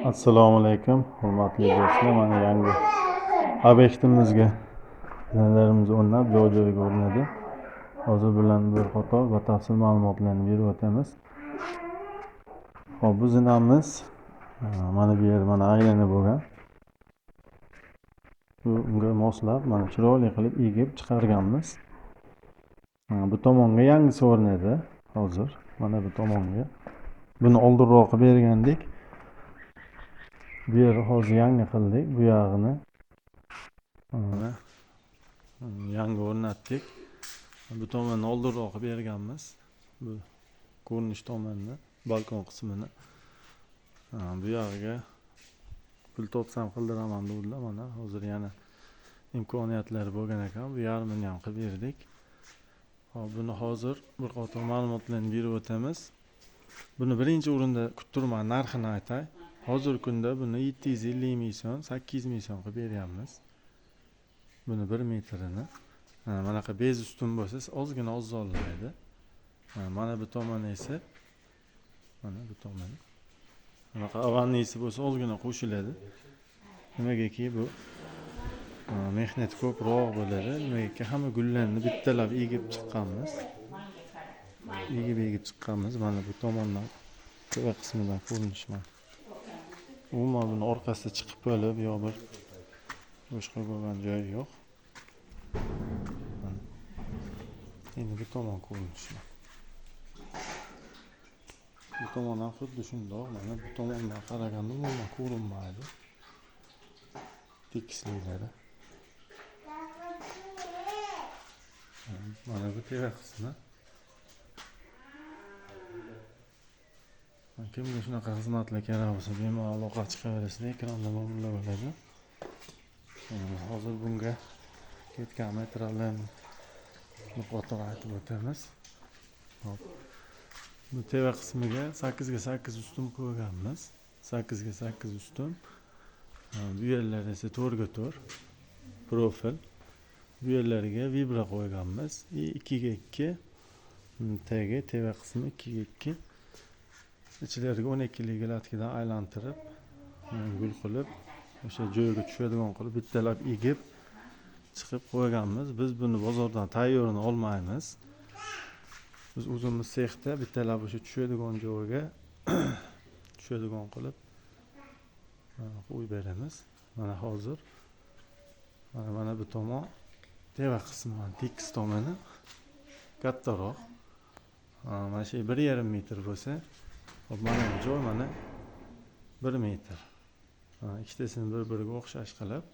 Assalomu alaykum, hurmatli do'stlar. Mana yangi obyektimizga zinalarimiz o'rnab, joy-joyiga o'rnadi. Hozir bilan bir qator batafsil ma'lumotlarni berib o'tamiz. Xo'p, bu zinamiz mana bu yer mana aylana bo'lgan. Bu unga moslab mana chiroyli qilib egib chiqarganmiz. Bu tomonga yangisi o'rnadi hozir. Mana bu tomonga. Buni oldinroq qilib bergandik. Bu yerni hozir yangi qildik. Bu yog'ini mana yangi o'rnatdik. Bu tomonni oldinroq qilib berganmiz. Bu ko'rinish tomonini, balkon qismini. Bu yog'iga pul topsam qildiraman dedilar. Mana hozir yana imkoniyatlari bo'lgan ekan. Bu yarmini ham qilib berdik. Hop, buni hozir bir qator ma'lumotlarni berib o'tamiz. Buni birinchi o'rinda kuttirman, narxini aytay. Hozirgi kunda buni 750 ming so'm, 800 ming so'm qilib beryapmiz. Buni 1 metrini. Manaqa bez ustun bo'lsa ozgina arzonlaydi. Mana bu tomoni esa, mana bu tomoni. Bunaqa avannisi bo'lsa ozgina qo'shiladi. Nimagaki bu mehnat ko'proq bo'ladi. Nimagaki hamma gullarni bittalab egib chiqqanmiz. Egib chiqqanmiz. Mana bu tomondan, tepa qismidan ko'rinishi mana. Umuman buni orqasida chiqib bo'lib yo bir boshqa bo'lgan joyi yo'q. Endi bu tomon ko'rinishi. Bu tomon ham xuddi shundoq. Mana bu tomondan qaraganda umuman ko'rinmaydi. Tekisliklari. Mana bu tepa qismi. Kimga shunaqa xizmatlar kerak bo'lsa, bemalol aloqa chiqaverasizlar, ekranda nomerlar bo'ladi. Hozir bunga ketgan materiallarni qator aytib o'tamiz. Hop. Bu tepa qismiga 8 ga 8 ustun qo'yganmiz. 8 ga 8 ustun. Bu yerlar esa 4 ga 4 profil. Bu yerlarga vibra qo'yganmiz. 2 ga 2 TG tepa qismi 2 ga 2. İçleriga 12lik latkadan aylantirib, gul qilib, o'sha joyiga tushadigan qilib bittalab egib chiqib qo'yganmiz. Biz buni bozordan tayyorini olmaymiz. Biz o'zimiz sexda bittalab o'sha tushadigan joyiga tushadigan qilib qo'yib beramiz. Mana hozir mana bu tomon tepa qismi, tekis tomoni kattaroq. Mana shu 1,5 metr bo'lsa, hop, mana bu joy mana 1 metr. Ikkitasini bir-biriga o'xshash qilib,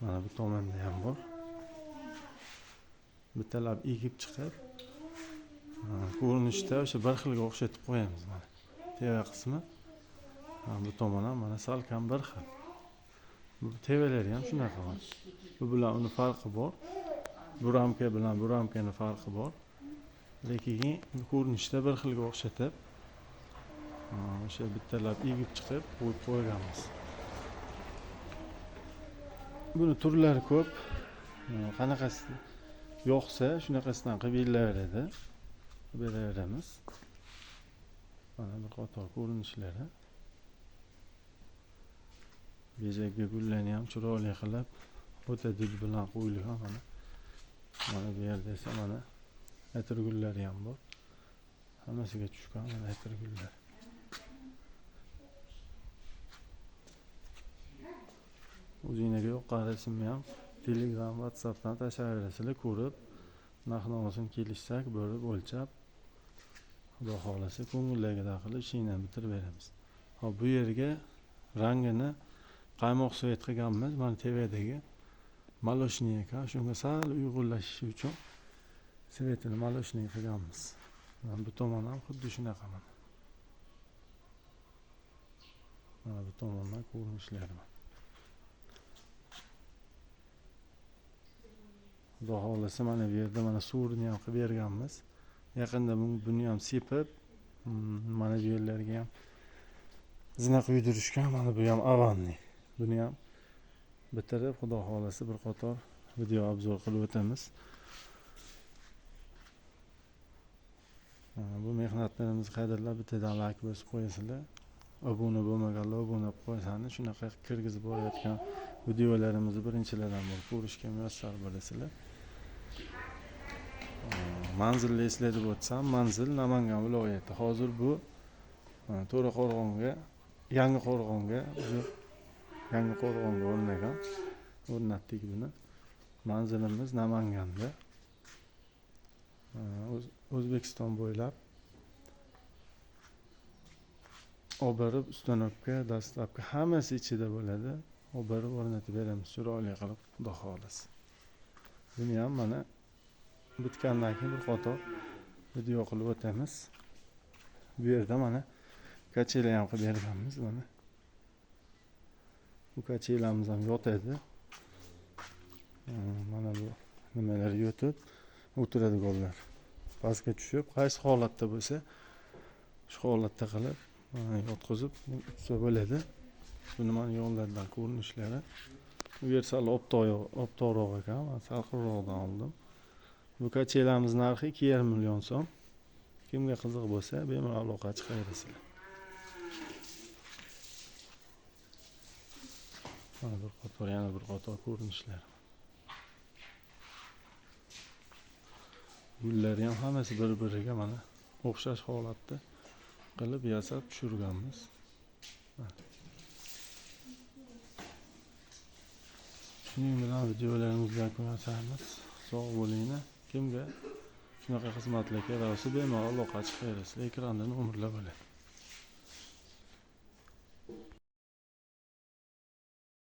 mana bu tomonda ham bor. Bittalab egib chiqib, ko'rinishda o'sha bir xilga o'xshatib qo'yamiz mana. Tepa qismi, bu tomon ham mana salkam bir xil. Bu tevalari ham shunaqa mana. Bu bilan uni farqi bor. Bu ramka bilan bu ramkani farqi bor. Lekin ko'rinishda bir xilga o'xshatib, o'sha bittalab egib chiqib qo'yib qo'yganmiz. Buni turlari ko'p. Qanaqasi yo'qsa shunaqasidan qilib berilaveradi. Beraveramiz. Mana bir qator ko'rinishlari. Bezakli gullarni ham chiroyli qilib o'ta dud bilan qo'yilgan mana. Mana bu yerda esa mana atir gullari ham bor. Hammasiga tushgan mana atir gullar. O'zingizga yoqqan rasmni ham Telegram, WhatsAppdan tashlayverasizlar, ko'rib, narx-navosini kelishsak, bo'lib o'lchab, Xudo xohlasa ko'ngildagiday qilib ishingni bitirib beramiz. Hop, bu yerga rangini qaymoq svet qilganmiz. Mana tepadagi maloshniy ekan, shunga sal uyg'unlashishi uchun svetini maloshniy qilganmiz. Mana bu tomon ham xuddi shunaqa mana. Mana bu tomondan ko'rinishlari. Xudo xohlasa mana bu yerda mana suvni ham qilib berganmiz. Yaqinda buni ham sepib, mana bu yerlarga ham zina quydirishgan. Mana bu ham avanni. Buni ham bitirib, Xudo xohlasa bir qator video obzor qilib o'tamiz. Bu mehnatlarimizni qadrlab bittadan like bosib qo'yasizlar. Obuna bo'lmaganlar obuna qilib qo'ysangiz, shunaqa kirgizib borayotgan videolarimizni birinchilardan bo'lib ko'rishga muyassar bo'lasizlar. Manzilni eslatib o'tsam, manzil Namangan viloyati. Hozir bu To'raqo'rg'onga, Yangi Qo'rg'onga, uzr, Yangi Qo'rg'onga o'rnagan. O'rnatdik buni. Manzilimiz Namanganda. O'zbekiston bo'ylab olib borib ustanobka, dastlabki hammasi ichida bo'ladi. Olib borib o'rnatib beramiz chiroyli qilib, Xudo xohlasa. Buni ham mana bitgandan keyin bir qator video qilib o'tamiz. Bu yerda mana kachela ham qilib berganmiz mana. Bu kachelamiz ham yotadi. Mana bu nimalar yotib o'tiradiganlar. Pastga tushib, qaysi holatda bo'lsa, shu holatda qilib, mana yotqizib tutsa bo'ladi. Buni mana yo'llardan ko'rinishlari. Bu yer sal obtoqroq ekan, men salqinroqdan oldim. Bu kachelamiz narxi 2,5 million so'm. Kimga qiziq bo'lsa, bemalol aloqa chiqaverasizlar. Mana bir qator, yana bir qator ko'rinishlar. Gullari ham hammasi bir-biriga mana o'xshash holatda qilib yasab tushirganmiz. Shuning bilan videolarimizni yakunlaymiz. Sog' bo'linglar. Kimga shunaqa xizmatlar kerak bo'lsa, bemalol aloqa chiqaverasizlar. Ekranda nomerlar bo'ladi.